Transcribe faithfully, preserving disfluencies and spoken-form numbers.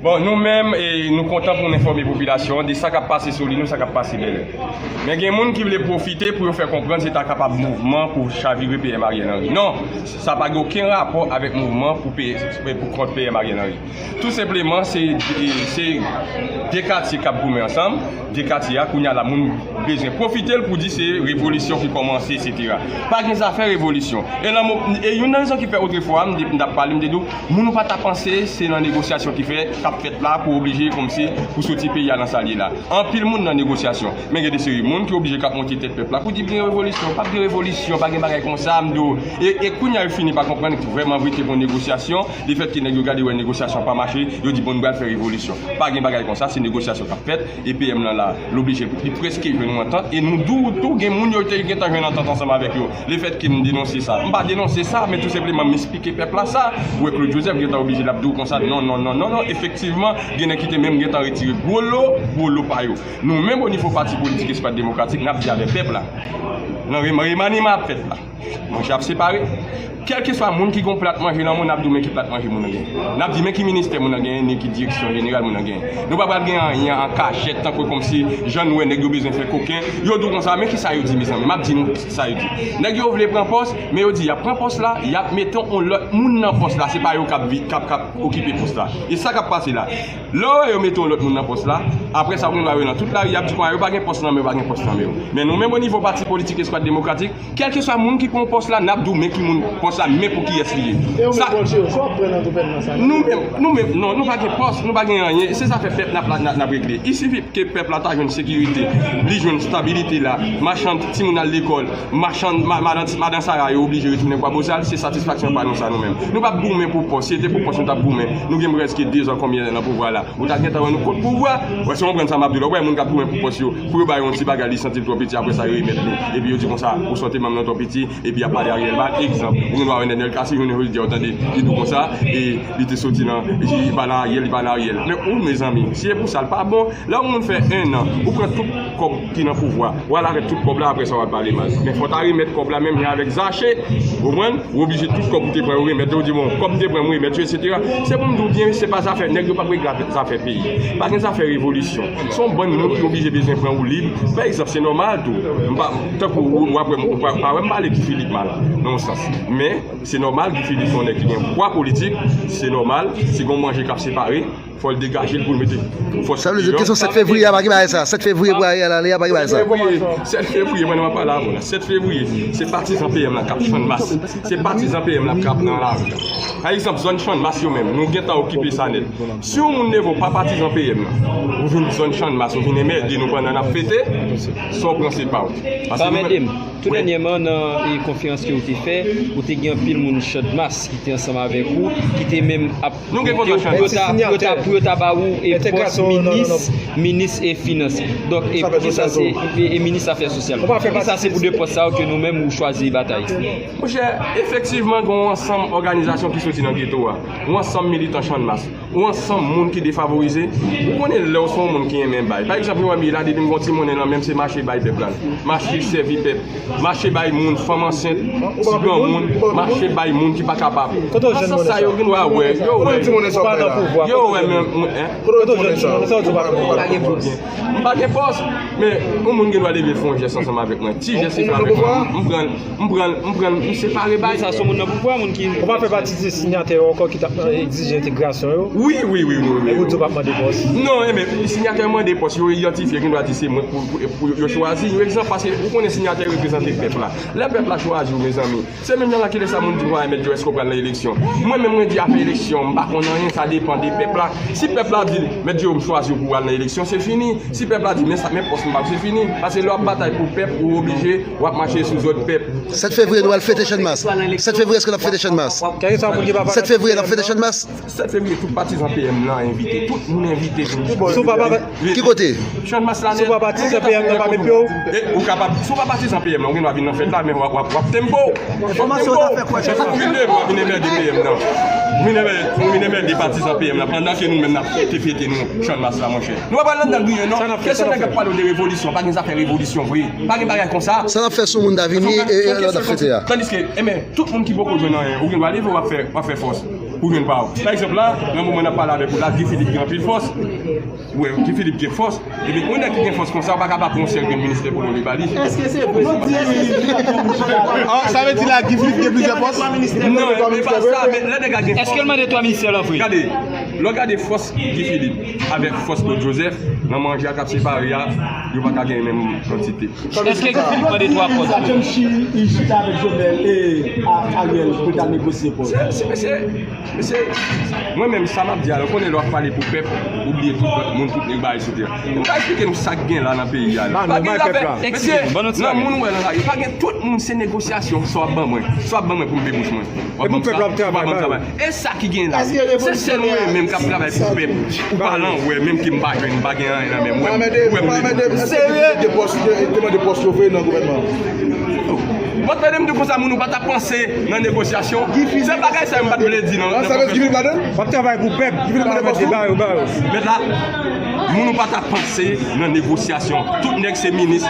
Bon, nou menm, e, nou kontan pou n enfòme popilasyon an de sa k ap pase Solino, sa k ap pase Bèlè. Men gen moun ki vle pwofite pou yo fè konprann se ta kapab mouvman pou chavire P M Ariel Henry. Non, sa pa gen okenn rapò avèk mouvman pou, pou kont P M Ariel Henry. Tou senpleman, se, se de katye k ap goumen ansanm, de katye a, kounye a la, moun bezwen pwofite l pou di se revolisyon ki kòmanse, etsetera. Pa gen zafè revolisyon. E, nan mo, e youn nan rezon ki fè otrefwa, m te, m t ap pale, m te di w, moun ou pa ta panse se nan negosyasyon ki fè, k ap fèt la, pou oblije kòmsi, pou soti peyi a nan sa l ye la. Anpil moun nan negosyasyon. Men gen de seri moun ki oblije k ap monte tèt pèp la pou di gen revolisyon. P ap gen revolisyon, pa gen bagay konsa, m di w. E, e kounye a, yo fini pa konprann vrèman vre te gen yon negosyasyon. Lefètke nèg yo gade wè negosyasyon pa mache, yo di, bon, nou pral fè revolisyon. Pa gen bagay konsa, se negosyasyon k ap fèt. E P M nan la, l oblije, li prèske jwenn yon antant. E nou di w tou, gen moun yo te gentan jwenn antant ansanm avèk yo. Lefètke m denonse sa. M pa denonse sa, men tou senpleman m eksplike pèp la sa. Ou wè Claude Joseph gentan oblije l ap di w konsa, non, non, non, non, non. Efektivman, gen nèg ki te menm gentan retire gwo lo, gwo lo pa yo. Nou menm o nivo pati politik Espas Demokratik, n ap di avèk pèp la. Nan reman-, remaniman ap fèt la. Manje ap separe. Kèlkeswa moun ki gen yon plat manje nan men w, n ap di w men ki plat manje moun nan genyen. N ap di men ki ministè moun nan genyen, men ki direksyon jeneral moun nan genyen. Nou pa pral gen anyen an kachèt, tankou kòmsi jan nou wè nèg yo bezwen fè koken. Yo di w konsa, men kisa yo di, mezanmi? M ap di nou sa yo di. Nèg yo vle pran pòs, men yo di y ap pran pòs la, y ap mete yon lòt moun nan pòs la. Se pa yo k ap vi-, k ap, k ap okipe pòs la. E sa k ap pase la. Lè w wè yo mete yon lòt moun nan pòs la, apre sa, ou gen dwa wè nan tout lari, y ap di konsa, yo pa gen pòs nan men yo, pa gen pòs nan men yo. Men nou menm o nivo pati politik Espas Demokratik, kèlkeswa moun ki pran pòs la, n ap di w men ki moun pòs la, men pou kiyès li ye. E yo menm bòlche yo, sa w ap pran nan gouvènman sa? Nou menm, nou menm, non, nou pa gen pòs, nou pa gen anyen. Se zafè pèp n ap, n ap, n ap regle. Il sifi ke pèp la ta jwenn sekirite, li jwenn stabilite la, machann timoun al lekòl, machann, ma-, madan, madan Sara yo oblije retounen Kwabozal, se satisfaksyon pa nou sa nou menm. Nou p ap goumen pou pòs, si se te pou pòs nou t ap goumen. Nou gen prèske de zan konbyen nan pouvwa la. Ou ta gentan wè nou kont pouvwa. Wè, si w konprann sa m ap di w la, ou wè moun k ap goumen pou pòs yo, pou yo ba yo yon ti bagay, li santi l twò piti, apre sa yo remèt li. Epi yo di konsa, ou santi manm nan twò piti, epi y ap pale Ariel mal. Egzanp, ou gen dwa wè Nenel Cassy, jounen jodi a, ou tande, li di w konsa, e li te soti nan, li pa nan Ariel, li pa nan Ariel. Men ou, mezanmi, si e pou sa, l pa bon. Lè yon moun fè en an, ou pran tout kòb ki nan pouvwa, w al avèk tout kòb la, apre sa w al pale mal. Men fò w ta remèt kòb la menm jan avèk Zache, ou konprann? Ou oblije tout kòb ou te pran yo remèt yo, ou di, bon, kòb m te pran m remèt yo, etsetera. Se pou m di w byen, se pa zafè, nèg yo p ap regle zafè peyi. Pa gen zafè revolisyon. Se yon bann moun ki oblije bezwen pran woulib. Pa egzanp, se nòmal tou. M pa, tankou ou, w ap wè m, ou pa, pa wè m pale Guy Philippe mal, nan yon sans. Men, se nòmal, Guy Philippe se yon nèg ki gen pwa politik, se nòmal, si gen yon manje k ap separe, fò l degaje l pou l mete fòs. Sa vle di, kesyon sèt fevriye a, pa gen bagay sa. Sèt fevriye pou Ariel ale a, pa gen bagay sa. Sèt fevriye, sèt fevriye, mwen, mwen pale avè w la. Sèt fevriye, se patizan P M la k ap Channmas. Se patizan P M la k ap nan lari a. Pa egzanp, zòn Channmas yo menm, nou gentan okipe sa nèt. Si yon moun leve w pa patizan P M la, ou vin zòn Channmas, ou vin enmède nou pandan n ap fete, sa w pran se pa w. Paske nou menm, tou dènyèman, nan, e, konferans ke w te fè, ou te gen anpil moun Channmas ki te ansanm avèk ou, ki te menm ap Nou gen kontan Channmas. Pou yo ta, pou yo ta, pou yo ta ba ou e pòs minis, minis e finans. Donk, e poukisa se, e, e minis afè sosyal? Poukisa se pou de pòs sa yo ke nou menm ou chwazi batay? Monchè, efektivman, gen yon ansanm òganizasyon ki soti nan geto a. Yon ansanm militan Channmas. Yon ansanm moun ki defavorize. Ou konnen lè w se yon moun ki renmen bay. Pa egzanp, nou wè m ye la, depi m gen yon ti monnen nan men m, se mache bay pèp la. Mache sèvi pèp. Mache bay moun, fanm ansent, ti granmoun, mache bay moun ki pa kapab. Nan sans sa, yo gen dwa wè, yo wè, yo wè men, en? M pa gen pòs, men yon moun gen dwa leve fè yon jès ansanm avèk mwen. Ti jès li fè avèk mwen, m pran l, m pran l, m pran l, m separe bay. Sa se moun nan pouvwa, moun ki... Ou pa fè pati de sinyatè yo ankò ki t ap egzije entegrasyon yo? Wi, wi, wi, wi, wi. E ou di w p ap mande pòs? Non, enben, sinyatè mande pòs, yo idantifye, gen dwa di se mwen pou, pou, pou yo chwazi. Yon egzanp, paske ou konnen sinyatè reprezante pèp la. Lè pèp la chwazi w, mezanmi, se menm jan la ki lè sa moun di, wa, Mèt Joe, èske w pral nan eleksyon? Mwen menm, mwen di afè eleksyon, m pa konn anyen, sa depann de pèp la. Si pèp la di, Mèt Joe, m chwazi w pou w al nan eleksyon, se fini. Si pèp la di, men sa, men pòs m ba w, se fini. Paske lè w ap batay pou pèp, ou oblije, w ap mache sou zòd pèp. Sèt fevriye, nou al fete Channmas. Sèt fevriye, èske n ap fete Channmas? Sèt fevriye, n ap fete Channmas? Sèt fevriye, tout patizan P M nan envite. Tout moun envite vin. Ki kote? Channmas la nèt. Si w pa patizan P M nan, pa met pye w. E, ou kapab, si w pa patizan P M nan, ou gen dwa vin nan fèt la, men w ap, w ap, w ap tempo. W ap tempo. Ou vin devan, vin enmède P M nan. Vin enmède, vin enmède patizan P M nan, pandan ke nou menm n ap fete, fete nou, Channmas la, monchè. Nou pa pral anndan griyen, non. Kesyon nèg ap pale w de revolisyon, pa gen zafè revolisyon vre. Pa gen bagay konsa. Sa n ap fè sou moun ta vini e, e lè n ap fete a. Tandiske, enben, tout moun ki poko jwenn anyen, ou gen dwa leve, w ap fè, w ap fè fòs. Pou jwenn pa w. Pa egzanp la, nan moman n ap pale avèk ou la, Guy Philippe gen anpil fòs. Ou wè, Guy Philippe gen fòs. Ebyen, yon nèg ki gen fòs konsa, ou pa ka pa pran yon sèl grenn ministè pou nou li ba li. Èske se vre? Ah, sa vle di la, Guy Philippe gen plizyè pòs? Non, e pa sa, men lè nèg la gen fòs. Èske l mande twa ministè la vre? Gade, lè w gade fòs Guy Philippe avèk fòs Claude Joseph, nan manje a k ap separe a, yo pa ka gen menm kantite. Èske Guy Philippe mande twa pòs? Sa John Shi, li chita avèk Jovenel e Ariel pou ta negosye pòs. Se, se, mesye, mesye, mwen menm sa m ap di a, ou konnen lè w ap pale pou pèp, ou bliye tout lòt moun, tout nèg bagay, etsetera. M ka eksplike nou sa k gen la nan peyi a la. Pa gen lapè. Mesye, nan moun ou wè nan lari, pa gen, tout moun se negosyasyon, sa w ap ban mwen, sa w ap ban mwen pou m pe bouch mwen. W ap ban m sa, w ap ban m travay. E sa ki gen la. Se sèl mwen menm k ap travay pou pèp. Ou pa lan wè menm ke m pa jwenn, m pa gen anyen nan men mwen. Ou wè m debout. Serye? Te mande pòs yo vre nan gouvènman. Mwen tande m di konsa moun ou pa t ap panse nan negosyasyon. Se bagay sa yo m pa t vle di nan nan konferans. W ap travay pou pèp. Ba yo, ba yo. Mèt la, moun ou pa t ap panse nan negosyasyon. Tout nèg se minis.